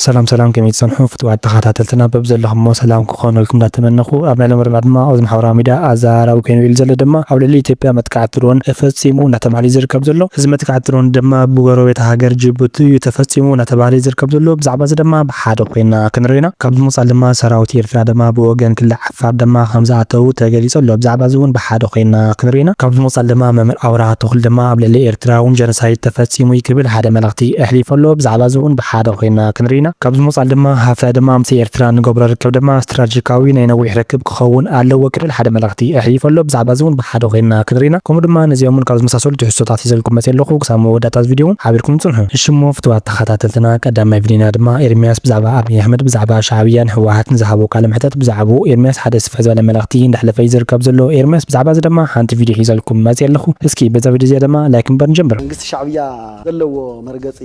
ሰላም ሰላም፣ ከመይ ትጸንሑ ፍትዋት ተኸታተልትና? በብዘለኹሞ ሰላም ክኾነልኩም እንዳተመነኹ፣ ኣብ ናይ ሎሚ መደብና ድማ ኣብዚ ማሕበራዊ ሚድያ ኣዘራራቢ ኮይኑ ኢሉ ዘሎ ድማ ኣብ ልዕሊ ኢትዮጵያ መጥቃዕቲ ድሮን ተፈጺሙ እናተባህለ እዩ ዝርከብ ዘሎ። እዚ መጥቃዕቲ ድሮን ድማ ብጎረቤት ሃገር ጅቡቲ እዩ ተፈጺሙ እናተባህለ እዩ ዝርከብ ዘሎ። ብዛዕባ እዚ ድማ ብሓደ ኮይና ክንርኢ ኢና። ካብ ዝመጻል ድማ ሰራዊት ኤርትራ ድማ ብወገን ክልል ዓፋር ድማ ከም ዝኣተው ተገሊጹ ኣሎ። ብዛዕባ እዚ እውን ብሓደ ኮይና ክንርኢ ኢና። ካብ ዝመጻል ድማ መምህር ኣውራ ተኽሉ ድማ ኣብ ልዕሊ ኤርትራ እውን ጀኖሳይድ ተፈጺሙ እዩ ክብል ሓደ መልእኽቲ ኣሕሊፉ ኣሎ። ብዛዕባ እዚ እውን ብሓደ ኮይና ክንርኢ ኢና። ካብ ዝመጻል ድማ ሃፍታ ድማ ምስ ኤርትራ ንገብሮ ርክብ ድማ ስትራቴጂካዊ ናይ ነዊሕ ርክብ ክኸውን ኣለዎ ክብል ሓደ መልእኽቲ ኣሕሊፉ ኣሎ። ብዛዕባ እዚ እውን ብሓደ ኮይና ክንርኢ ኢና። ከምኡ ድማ ነዚኦም እውን ካብ ዝመሳሰሉ ትሕዝቶታት ሒዘልኩም መጽእ ኣለኹ። ክሳብ መወዳእታ እዚ ቪድዮ እውን ሓቢርኩም ጽንሑ። እሺ እሞ ፍትዋት ተኸታተልትና፣ ቀዳማይ ቪድዮና ድማ ኤርሚያስ ብዛዕባ ኣብይ ኣሕመድ ብዛዕባ ሻዕብያን ህወሓትን ዝሃቦ ቃለ መሕተት ብዛዕባኡ ኤርሚያስ ሓደ ስፍሕ ዝበለ መልእኽቲ እንዳሕለፈ እዩ ዝርከብ ዘሎ። ኤርሚያስ ብዛዕባ እዚ ድማ ሓንቲ ቪድዮ ሒዘልኩም መጽእ ኣለኹ። እስኪ በዛ ቪድዮ እዚኣ ድማ ላይክ ምበር ንጀምር። መንግስቲ ሻዕብያ ዘለዎ መርገጺ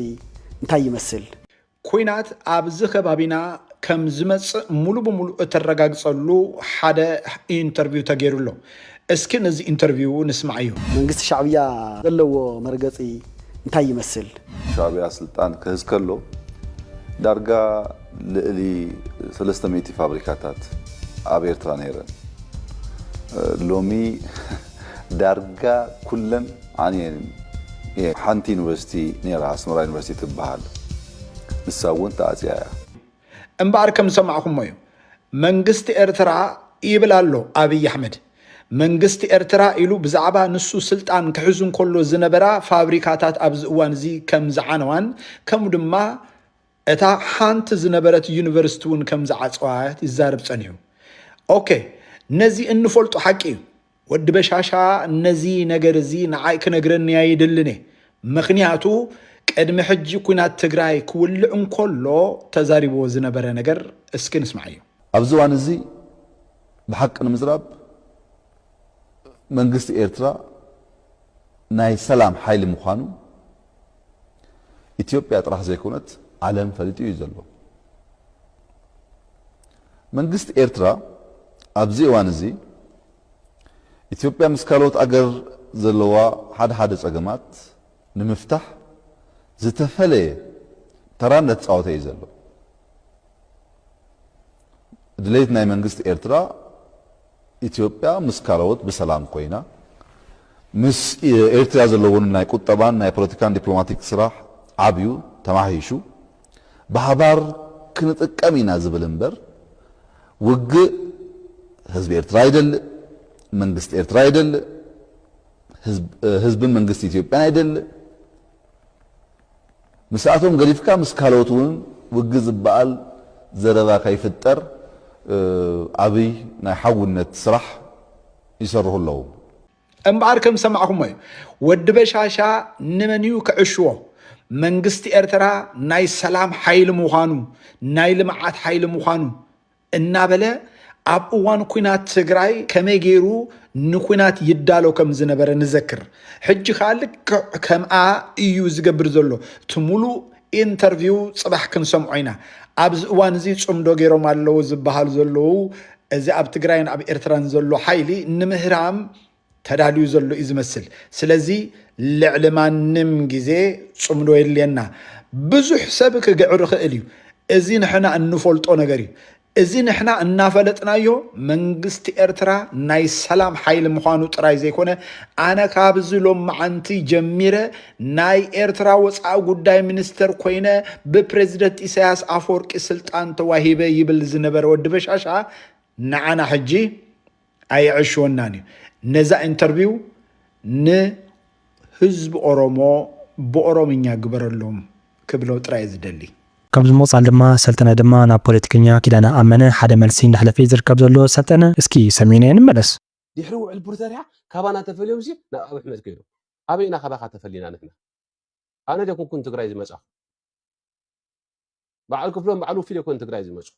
እንታይ ይመስል? ኲናት ኣብዚ ከባቢና ከም ዝመጽእ ሙሉ ብሙሉ እተረጋግጸሉ ሓደ ኢንተርቪው ተገይሩ ኣሎ። እስኪ ነዚ ኢንተርቪው ንስማዓዮ። መንግስቲ ሻዕብያ ዘለዎ መርገጺ እንታይ ይመስል? ሻዕብያ ስልጣን ክሕዝ ከሎ ዳርጋ ልዕሊ ሰለስተ ሚእቲ ፋብሪካታት ኣብ ኤርትራ ነይረን። ሎሚ ዳርጋ ኩለን ዓንየን እየን። ሓንቲ ዩኒቨርሲቲ ነይራ፣ ኣስመራ ዩኒቨርሲቲ ትበሃል። ንሳ እውን ተዓጽያ እያ። እምበኣር ከም ዝሰማዕኹሞ እዩ። መንግስቲ ኤርትራ ይብል ኣሎ ኣብይ ኣሕመድ። መንግስቲ ኤርትራ ኢሉ ብዛዕባ ንሱ ስልጣን ክሕዝ እንከሎ ዝነበራ ፋብሪካታት ኣብዚ እዋን እዚ ከም ዝዓነዋን ከምኡ ድማ እታ ሓንቲ ዝነበረት ዩኒቨርሲቲ እውን ከም ዝዓጸዋ ይዛረብ ጸኒሑ። ኦኬ፣ ነዚ እንፈልጦ ሓቂ እዩ። ወዲ በሻሻ ነዚ ነገር እዚ ንዓይ ክነግረኒ ኣይደልን እየ። ምኽንያቱ ቅድሚ ሕጂ ኲናት ትግራይ ክውልዕ እንከሎ ተዛሪብዎ ዝነበረ ነገር እስኪ ንስማዓዮ። ኣብዚ እዋን እዚ ብሓቂ ንምዝራብ መንግስቲ ኤርትራ ናይ ሰላም ሓይሊ ምዃኑ ኢትዮጵያ ጥራሕ ዘይኮነት ዓለም ፈሊጡ እዩ ዘሎ። መንግስቲ ኤርትራ ኣብዚ እዋን እዚ ኢትዮጵያ ምስ ካልኦት ኣገር ዘለዋ ሓደ ሓደ ጸገማት ንምፍታሕ ዝተፈለየ ተራ እንዳተጻወተ እዩ ዘሎ። ድሌት ናይ መንግስቲ ኤርትራ ኢትዮጵያ ምስ ካልኦት ብሰላም ኮይና ምስ ኤርትራ ዘለውን ናይ ቁጠባን ናይ ፖለቲካን ዲፕሎማቲክ ስራሕ ዓብዩ ተማሕይሹ ብሓባር ክንጥቀም ኢና ዝብል እምበር ውግእ ህዝቢ ኤርትራ ኣይደልእ፣ መንግስቲ ኤርትራ ኣይደልእ፣ ህዝብ-፣ ህዝብን መንግስቲ ኢትዮጵያን ኣይደልእ። ምስኣቶም ገዲፍካ ምስ ካልኦት እውን ውግእ ዝበሃል ዘረባ ከይፍጠር፣ እ፣ ዓብይ ናይ ሓውነት ስራሕ ይሰርሑ ኣለዉ። እምበኣር ከም ዝሰማዕኹሞ እዩ። ወዲ በሻሻ ንመን እዩ ክዕሽዎ? መንግስቲ ኤርትራ ናይ ሰላም ሓይሊ ምዃኑ፣ ናይ ልምዓት ሓይሊ ምዃኑ እናበለ ኣብ እዋን ኲናት ትግራይ ከመይ ገይሩ ንኲናት ይዳሎ ከም ዝነበረ ንዘክር። ሕጂ ከኣ ልክዕ ከምኣ እዩ ዝገብር ዘሎ። እቲ ሙሉእ ኢንተርቪው ጽባሕ ክንሰምዖ ኢና። ኣብዚ እዋን እዚ ጽምዶ ገይሮም ኣለዉ ዝበሃል ዘለዉ፣ እዚ ኣብ ትግራይን ኣብ ኤርትራን ዘሎ ሓይሊ ንምህራም ተዳልዩ ዘሎ እዩ ዝመስል። ስለዚ ልዕሊ ማንም ግዜ ጽምዶ የድልየና። ብዙሕ ሰብ ክግዕር ይኽእል እዩ። እዚ ንሕና እንፈልጦ ነገር እዩ። እዚ ንሕና እናፈለጥናዮ መንግስቲ ኤርትራ ናይ ሰላም ሓይሊ ምዃኑ ጥራይ ዘይኮነ፣ ኣነ ካብዚ ሎማዓንቲ ጀሚረ ናይ ኤርትራ ወጻኢ ጉዳይ ሚኒስተር ኮይነ ብፕሬዚደንት ኢሳያስ ኣፈወርቂ ስልጣን ተዋሂበ ይብል ዝነበረ ወዲ በሻሻ ንዓና ሕጂ ኣየዕሽወናን እዩ። ነዛ ኢንተርቪው ንህዝቢ ኦሮሞ ብኦሮምኛ ግበረሎም ክብሎ ጥራይ ዝደሊ። ካብ ዝመጻል ድማ ሰልጠነ ድማ ናብ ፖለቲከኛ ኪዳነ ኣመነ ሓደ መልሲ እንዳሕለፈ እዩ ዝርከብ ዘሎ። ሰልጠነ፣ እስኪ ሰሚዕናዮ ንመለስ። ድሕሪ ውዕል ፕሪቶርያ ካባና ተፈልዮም ሲ ናብ ኣብይ ኣሕመድ ከይዶም። ኣበይ ኢና ካባኻ ተፈሊና ንሕና? ኣነ ደኩንኩን ትግራይ ዝመጻኹ። በዓል ክፍሎም በዓል ውፊ ደኮን ትግራይ ዝመጹ።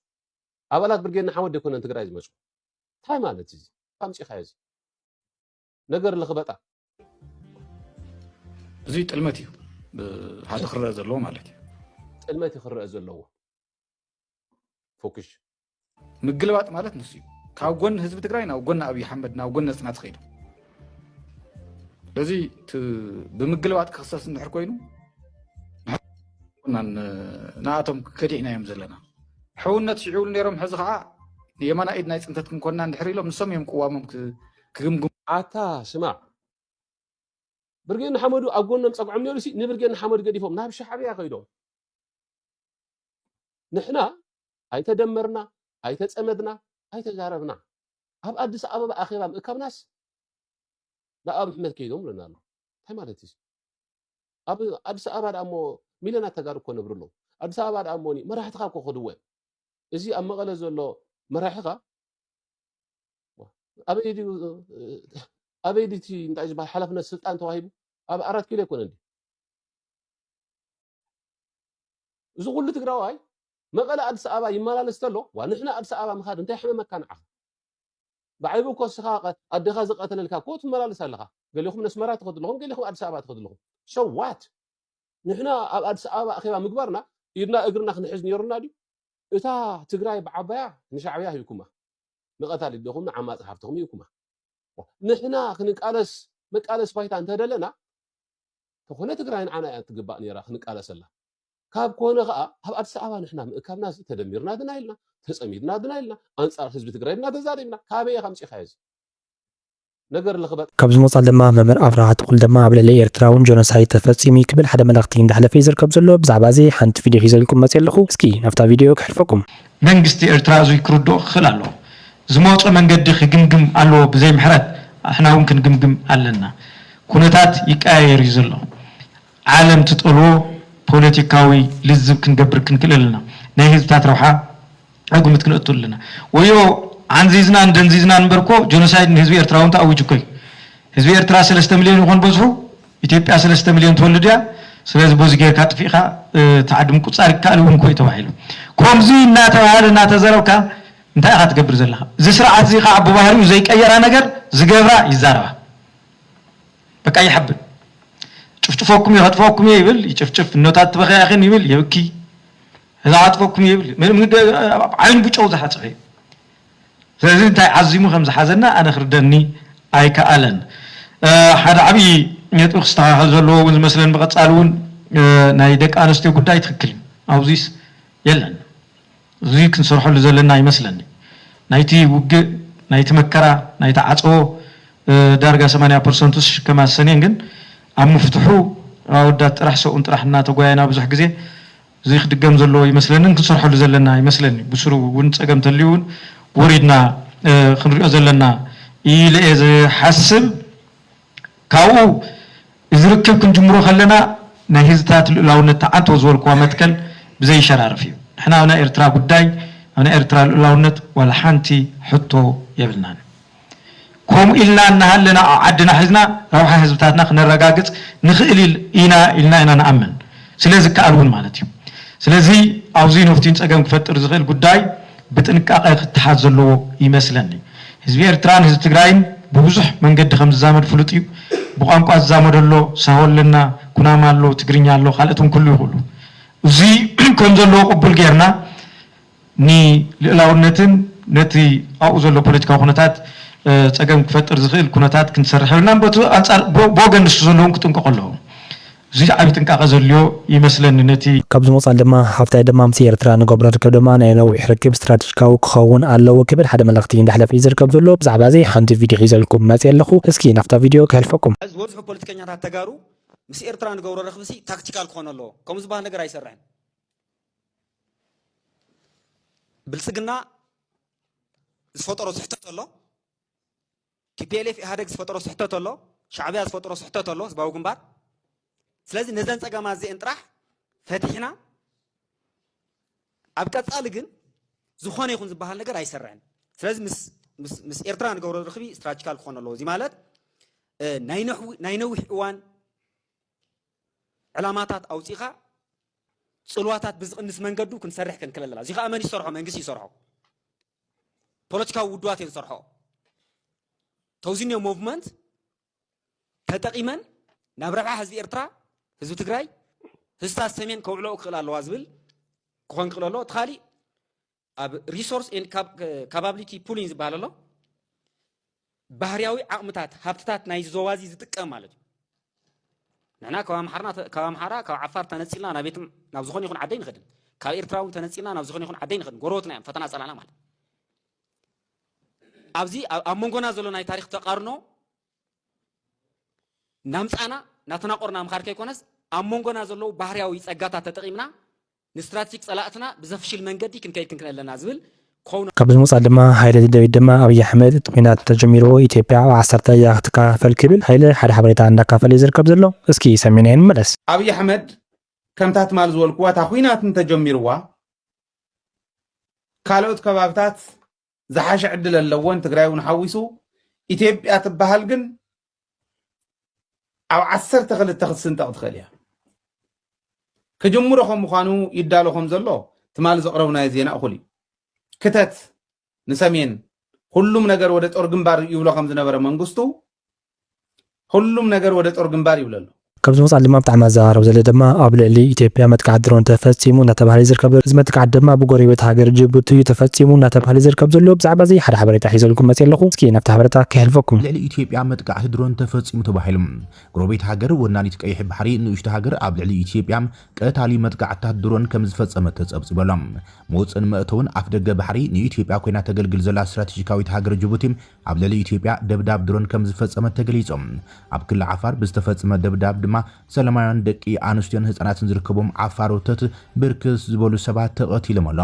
ኣባላት ብርጌድ ንሓመድ ደኮነን ትግራይ ዝመጹ። እንታይ ማለት እዚ? ካምጺኻዮ እዚ? ነገር ልኽበጣ። እዚ ጥልመት እዩ። ብ-፣ ሓደ ክረአ ዘለዎ ማለት እዩ። ጥልመት እዩ ክረአ ዘለዎ። ፎክሽ። ምግልባጥ ማለት ንሱ እዩ። ካብ ጎኒ ህዝቢ ትግራይ ናብ ጎኒ ኣብይ ኣሕመድ፣ ናብ ጎኒ ነጽናት ኸይዱ። ስለዚ ት-፣ ብምግልባጥ ክኽሰስ እንድሕር ኮይኑ፣ ንኣቶም ከዲዕናዮም ዘለና። ሕውነት ሽዑ ነይሮም፣ ሕዚ ከዓ የማና ኢድ ናይ ፅንተት ክንኮና እንድሕር ኢሎም ንሶም እዮም ቅዋሞም ክ- ክግምግሙ። ኣታ ስማዕ፣ ብርጌድ ንሓመዱ ኣብ ጎኖም ፀግዖም ነይሩ ሲ ንብርጌድ ንሓመዱ ገዲፎም ናብ ሻዕብያ ከይዶም። ንሕና ኣይተደመርና፣ ኣይተፀመድና፣ ኣይተዛረብና። ኣብ ኣዲስ ኣበባ ኣኼባ ምእካብናስ ናብ ኣብ ኣሕመድ ከይዶም ብለና ኣሎ። እንታይ ማለት እዩ? ኣብ ኣዲስ ኣበባ ደኣ እሞ ሚልዮናት ተጋሩ እኮ ነብሩ ኣለዉ። ኣዲስ ኣበባ ደኣ እሞ መራሕትኻ እኮ ከድዎ እዮም። እዚ ኣብ መቐለ ዘሎ መራሒኻ ኣበይ ድዩ ኣበይ ድዩ እቲ እንታይ ዝበሃል ሓላፍነት ስልጣን ተዋሂቡ? ኣብ ኣራት ኪሎ ኣይኮነን ድዩ? እዚ ኩሉ ትግራዋይ መቐለ ኣዲስ ኣበባ ይመላለስ ተሎ ዋ ንሕና ኣዲስ ኣበባ ምኻድ እንታይ ሕመመካ ንዓኻ? ብዓይቡ እኮ እስኻ ኣዴኻ ዝቐተለልካ እኮ ትመላለስ ኣለኻ። ገሊኹም ነስመራ ትኸዱ ኣለኹም፣ ገሊኹም ኣዲስ ኣበባ ትኸዱ ኣለኹም። So what? ንሕና ኣብ ኣዲስ ኣበባ ኣኼባ ምግባርና ኢድና እግርና ክንሕዝ ነይሩና ድዩ? እታ ትግራይ ብዓባያ ንሻዕብያ ሂብኩማ፣ ንቐታሊ ኣዴኹም ንዓማፂ ሓፍትኹም ሂብኩማ። ንሕና ክንቃለስ መቃለስ ባይታ እንተደለና ተኾነ ትግራይ ንዓና እያ ትግባእ ነይራ ክንቃለሰላ። ካብ ኮነ ከዓ ኣብ ኣዲስ ኣበባ ንሕና ምእካብና እዚ ተደሚርና ድና ኢልና ተፀሚድና ድና ኢልና ኣንፃር ህዝቢ ትግራይ ድና ተዛሪብና ካበይ ኢኻ ኣምፂኻዮ እዚ ነገር ልኽበጥ ካብ ዝመፃል ድማ መምህር ኣብርሃ ትኹል ድማ ኣብ ልዕሊ ኤርትራ እውን ጀኖሳይድ ተፈፂሙ እዩ ክብል ሓደ መልእኽቲ እንዳሕለፈ እዩ ዝርከብ ዘሎ። ብዛዕባ እዚ ሓንቲ ቪድዮ ሒዘልኩም መፅእ ኣለኹ። እስኪ ናብታ ቪድዮ ክሕልፈኩም። መንግስቲ ኤርትራ እዙይ ክርድኦ ክኽእል ኣለዎ። ዝመፆ መንገዲ ክግምግም ኣለዎ ብዘይ ምሕረት ኣሕና እውን ክንግምግም ኣለና። ኩነታት ይቀያየር እዩ ዘሎ። ዓለም ትጠልዎ ፖለቲካዊ ልዝብ ክንገብር ክንክእል ኣለና። ናይ ህዝብታት ረብሓ ኣብ ግምት ክነእቱ ኣለና። ወዮ ዓንዚዝናን ደንዚዝናን እምበር እኮ ጀኖሳይድ ንህዝቢ ኤርትራ እውን ተኣዊጁ እኮ እዩ። ህዝቢ ኤርትራ ሰለስተ ሚልዮን ይኾን በዝሑ፣ ኢትዮጵያ ሰለስተ ሚልዮን ትወልድ እያ። ስለዚ በዚ ጌርካ ጥፊእኻ እቲ ዓዲ ምቁፃር ይከኣል እውን እኮ እዩ ተባሂሉ። ከምዚ እናተባሃለ እናተዘረብካ እንታይ ኢኻ ትገብር ዘለኻ? እዚ ስርዓት እዚ ከዓ ብባህሪኡ ዘይቀየራ ነገር ዝገብራ ይዛረባ። በቃ ይሓብን። ጭፍጭፈኩም እየ ከጥፈኩም እየ ይብል ይጭፍጭፍ። እኖታት ትበኽያ ኢኽን ይብል የብኪ። እዛ ኣጥፈኩም እየ ይብል ምንም ግደ ኣብ ዓይኑ ብጨው ዝሓፅበ እዩ። ስለዚ እንታይ ዓዚሙ ከም ዝሓዘና ኣነ ክርደኒ ኣይከኣለን። ሓደ ዓብዪ ነጥቢ ክስተኻኸል ዘለዎ እውን ዝመስለን ብቐፃሊ እውን ናይ ደቂ ኣንስትዮ ጉዳይ ትክክል እዩ። ኣብዚስ የለን። እዚ ክንሰርሐሉ ዘለና ይመስለኒ። ናይቲ ውግእ፣ ናይቲ መከራ፣ ናይቲ ዓፀቦ ዳርጋ ሰማንያ ፐርሰንቱ ዝሽከማ ሰኔን ግን ኣብ ምፍትሑ ኣወዳት ጥራሕ ሰብኡን ጥራሕ እናተጓየና ብዙሕ ግዜ እዚ ክድገም ዘለዎ ይመስለንን ክንሰርሐሉ ዘለና ይመስለኒ። ብስሩ እውን ፀገም ተልዩ እውን ወሪድና ክንሪኦ ዘለና ኢለ እየ ዝሓስብ። ካብኡ እዚ ርክብ ክንጅምሮ ከለና ናይ ህዝብታት ልኡላውነት ተዓንቶ ዝበልክዋ መትከል ብዘይሸራርፍ እዩ። ንሕና ኣብ ናይ ኤርትራ ጉዳይ ኣብ ናይ ኤርትራ ልኡላውነት ዋላ ሓንቲ ሕቶ የብልናን። ከምኡ ኢልና እናሃለና ኣብ ዓድና ሒዝና ረብሓ ህዝብታትና ክነረጋግፅ ንኽእል ኢና ኢልና ኢና ንኣምን። ስለዚ ከኣል እውን ማለት እዩ። ስለዚ ኣብዚ ነፍቲን ፀገም ክፈጥር ዝኽእል ጉዳይ ብጥንቃቐ ክተሓዝ ዘለዎ ይመስለኒ። ህዝቢ ኤርትራን ህዝቢ ትግራይን ብብዙሕ መንገዲ ከም ዝዛመድ ፍሉጥ እዩ። ብቋንቋ ዝዛመዶ ኣሎ፣ ሳሆ ኣለና፣ ኩናማ ኣሎ፣ ትግርኛ ኣሎ፣ ካልኦት እውን ክህሉ ይኽእሉ። እዚ ከም ዘለዎ ቅቡል ጌርና ንልእላውነትን ነቲ ኣብኡ ዘሎ ፖለቲካዊ ኩነታት ፀገም ክፈጥር ዝኽእል ኩነታት ክንሰርሕ የብልናን። በቲ ኣንፃር ብወገን ንሱ ዘለውን ክጥንቀቑ ኣለዎም። እዚ ዓብዪ ጥንቃቐ ዘድልዮ ይመስለኒ። ነቲ ካብ ዝመፃል ድማ ሃፍታይ ድማ ምስ ኤርትራ ንገብሮ ርክብ ድማ ናይ ነዊሕ ርክብ ስትራቴጂካዊ ክኸውን ኣለዎ ክብል ሓደ መልእኽቲ እንዳሕለፈ እዩ ዝርከብ ዘሎ። ብዛዕባ እዚ ሓንቲ ቪድዮ ሒዘልኩም መፅእ ኣለኹ። እስኪ ናብታ ቪድዮ ክሕልፈኩም። ዝበዝሑ ፖለቲከኛታት ተጋሩ ምስ ኤርትራ ንገብሮ ርክብሲ ታክቲካል ክኾን ኣለዎ። ከምኡ ዝበሃል ነገር ኣይሰርሕን። ብልፅግና ዝፈጠሮ ስሕተት ኣሎ። ቲፒኤልኤፍ ኢህኣደግ ዝፈጠሮ ስሕተት ኣሎ። ሻዕብያ ዝፈጠሮ ስሕተት ኣሎ። ህዝባዊ ግንባር። ስለዚ ነዘን ፀገማት እዚአን ጥራሕ ፈቲሕና ኣብ ቀፃሊ ግን ዝኾነ ይኹን ዝበሃል ነገር ኣይሰርዕን። ስለዚ ምስ ምስ ምስ ኤርትራ ንገብሮ ርኽቢ ስትራቴጂካል ክኾን ኣለዎ። እዚ ማለት እ፣ ናይ ነሕዊ- ናይ ነዊሕ እዋን ዕላማታት ኣውፂኻ ፅልዋታት ብዝቕንስ መንገዱ ክንሰርሕ ክንክእል ኣለና። እዚ ከዓ መን ይሰርሖ? መንግስቲ ይሰርሖ። ፖለቲካዊ ውድባት እየን ዝሰርሖ። ተውዚንዮ ሞቭመንት ተጠቂመን ናብ ረብሓ ህዝቢ ኤርትራ፣ ህዝቢ ትግራይ፣ ህዝብታት ሰሜን ከውዕለኦ ክኽእል ኣለዋ ዝብል ክኾን ክኽእል ኣለዎ። እቲ ካሊእ ኣብ ሪሶርስ ካባብሊቲ ፑሊን ዝበሃል ኣሎ። ባህርያዊ ዓቕምታት ሃብትታት ናይ ዞባ እዚ ዝጥቀም ማለት እዩ። ንሕና ካብ ኣምሓርና ተ- ካብ ኣምሓራ ካብ ዓፋር ተነጺልና ናብ ቤት ናብ ዝኾነ ይኹን ዓዲ ኣይንኸድን። ካብ ኤርትራ እውን ተነጺልና ናብ ዝኾነ ይኹን ዓዲ ኣይንኸድን። ጎረበትና እዮም ፈተና ጸላና ማለት። ኣብዚ ኣብ ኣብ መንጎና ዘሎ ናይ ታሪኽ ተቃርኖ ናምጻና ናተናቆርና ምኻድ ከይኮነስ ኣብ መንጎና ዘለዉ ባህርያዊ ጸጋታት ተጠቒምና ንስትራቴጂክ ጸላእትና ብዘፍሽል መንገዲ ክንከይድ ክንክን ኣለና ዝብል ኮውነ ካብ ዝመጻ ድማ ሃይለ ደቤት ድማ ኣብይ ኣሕመድ እቲ ኲናት ተጀሚርዎ ኢትዮጵያ ኣብ ዓሰርተ እያ ክትካፈል ክብል ሃይለ ሓደ ሓበሬታ እንዳካፈለ እዩ ዝርከብ ዘሎ። እስኪ ሰሚዕናዮ ንመለስ። ኣብይ ኣሕመድ ከምታ ትማል ዝበልክዋ እታ ኲናት እንተጀሚርዋ ካልኦት ከባብታት ዝሓሸ ዕድል ኣለወን፣ ትግራይ እውን ሓዊሱ። ኢትዮጵያ ትበሃል ግን ኣብ ዓሰርተ ክልተ ክትስንጠቕ ትኽእል እያ። ክጅምሮ ከም ምዃኑ ይዳሎ ከም ዘሎ ትማሊ ዘቕረብናዮ ዜና እኹል እዩ። ክተት ንሰሜን፣ ሁሉም ነገር ወደ ጦር ግንባር ይብሎ ከም ዝነበረ መንግስቱ፣ ሁሉም ነገር ወደ ጦር ግንባር ይብለሉ። ካብ ዝመፅኣ ድማ ብጣዕሚ ኣዘራረብ ዘሎ ድማ ኣብ ልዕሊ ኢትዮጵያ መጥቃዕቲ ድሮን ተፈፂሙ እናተባህለ ይዝርከብ ዘሎ። እዚ መጥቃዕቲ ድማ ብጎረቤት ሃገር ጅቡቲ እዩ ተፈፂሙ እናተባህለ ይዝርከብ ዘሎ። ብዛዕባ እዚ ሓደ ሓበሬታ ሒዘልኩም መፅእ ኣለኹ። እስኪ ናብቲ ሓበሬታ ከሕልፈኩም። ልዕሊ ኢትዮጵያ መጥቃዕቲ ድሮን ተፈፂሙ ተባሂሉ። ጎረቤት ሃገር ወናኒት ቀይሕ ባሕሪ ንእሽቶ ሃገር ኣብ ልዕሊ ኢትዮጵያ ቀታሊ መጥቃዕትታት ድሮን ከም ዝፈፀመት ተፀብፂቡ ኣሎ። መውፅእን መእተውን ኣፍ ደገ ባሕሪ ንኢትዮጵያ ኮይና ተገልግል ዘላ ስትራቴጂካዊት ሃገር ጅቡቲ ኣብ ልዕሊ ኢትዮጵያ ደብዳብ ድሮን ከም ዝፈፀመት ተገሊፆም። ኣብ ክልል ዓፋር ብዝተፈፀመ ደብዳብ ድማ ሰላማውያን ደቂ ኣንስትዮን ህፃናትን ዝርከቦም ዓፋር ወተት ብርክት ዝበሉ ሰባት ተቐቲሎም ኣሎ።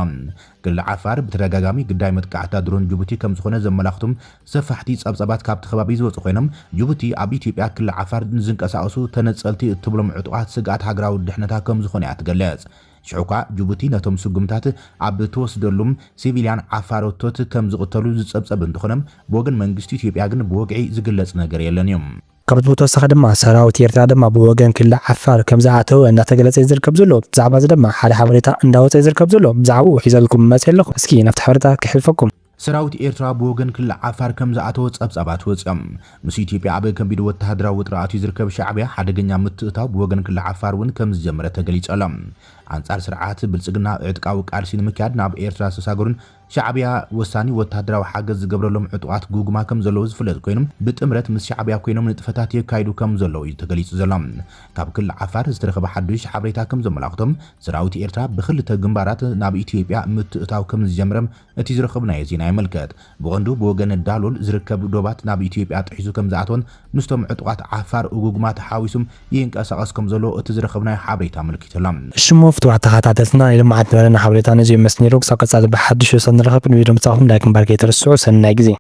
ክልል ዓፋር ብተደጋጋሚ ግዳይ መጥቃዕታ ድሮን ጅቡቲ ከም ዝኾነ ዘመላኽቱም ሰፋሕቲ ፀብፀባት ካብቲ ከባቢ ዝወፁ ኮይኖም ጅቡቲ ኣብ ኢትዮጵያ ክልል ዓፋር ንዝንቀሳቐሱ ተነፀልቲ እትብሎም ዕጡቓት ስግኣት ሃገራዊ ድሕነታ ከም ዝኾነ እያ ትገልፅ። ሽዑ እኳ ጅቡቲ ነቶም ስጉምታት ኣብ ትወስደሉም ሲቪልያን ዓፋር ወቶት ከም ዝቕተሉ ዝጸብጸብ እንተኾነ ብወገን መንግስቲ ኢትዮጵያ ግን ብወግዒ ዝግለጽ ነገር የለን እዩ። ካብዚ ብተወሳኺ ድማ ሰራዊት ኤርትራ ድማ ብወገን ክልል ዓፋር ከም ዝኣተወ እናተገለጸ እዩ ዝርከብ ዘሎ። ብዛዕባ እዚ ድማ ሓደ ሓበሬታ እንዳወፀ እዩ ዝርከብ ዘሎ። ብዛዕባኡ ሒዘልኩም መፅእ ኣለኹ። እስኪ ናብቲ ሓበሬታ ክሕልፈኩም። ሰራዊት ኤርትራ ብወገን ክልል ዓፋር ከም ዝኣተወ ጸብጻባት ወጺኦም። ምስ ኢትዮጵያ ኣብ ከቢድ ወተሃደራዊ ውጥረት ኣትዩ ዝርከብ ሻዕብያ ሓደገኛ ምትእታው ብወገን ክልል ዓፋር እውን ከም ዝጀመረ ተገሊጹ ኣሎ። ኣንጻር ስርዓት ብልጽግና ዕጥቃዊ ቃልሲ ንምክያድ ናብ ኤርትራ ዝተሳገሩን ሻዕብያ ወሳኒ ወተሃደራዊ ሓገዝ ዝገብረሎም ዕጡቓት ጉግማ ከም ዘለዉ ዝፍለጥ ኮይኑ ብጥምረት ምስ ሻዕብያ ኮይኖም ንጥፈታት የካይዱ ከም ዘለዉ እዩ ተገሊጹ ዘሎ። ካብ ክልል ዓፋር ዝተረኸበ ሓዱሽ ሓበሬታ ከም ዘመላኽቶም ሰራዊት ኤርትራ ብክልተ ግንባራት ናብ ኢትዮጵያ ምትእታው ከም ዝጀምረ እቲ ዝረኸብናዮ ዜና የመልከት። ብቐንዱ ብወገን ዳሎል ዝርከብ ዶባት ናብ ኢትዮጵያ ጥሒሱ ከም ዝኣተወን ምስቶም ዕጡቓት ዓፋር እጉግማ ተሓዊሱም ይንቀሳቐስ ከም ዘሎ እቲ ዝረኸብናዮ ሓበሬታ ኣመልኪቱ ኣሎ። ሽሙ ፍትዋት ተኸታተልትና ናይ ልምዓት ነበረና ሓበሬታ ነዚ ይመስል ነይሩ። ክሳብ ቀጻሊ ብሓድሽ ርእሰ ንራኸብ ቅድሚ ቪድዮ ምጻኹም ላይክ ምግባር ከይትርስዑ። ሰናይ ግዜ።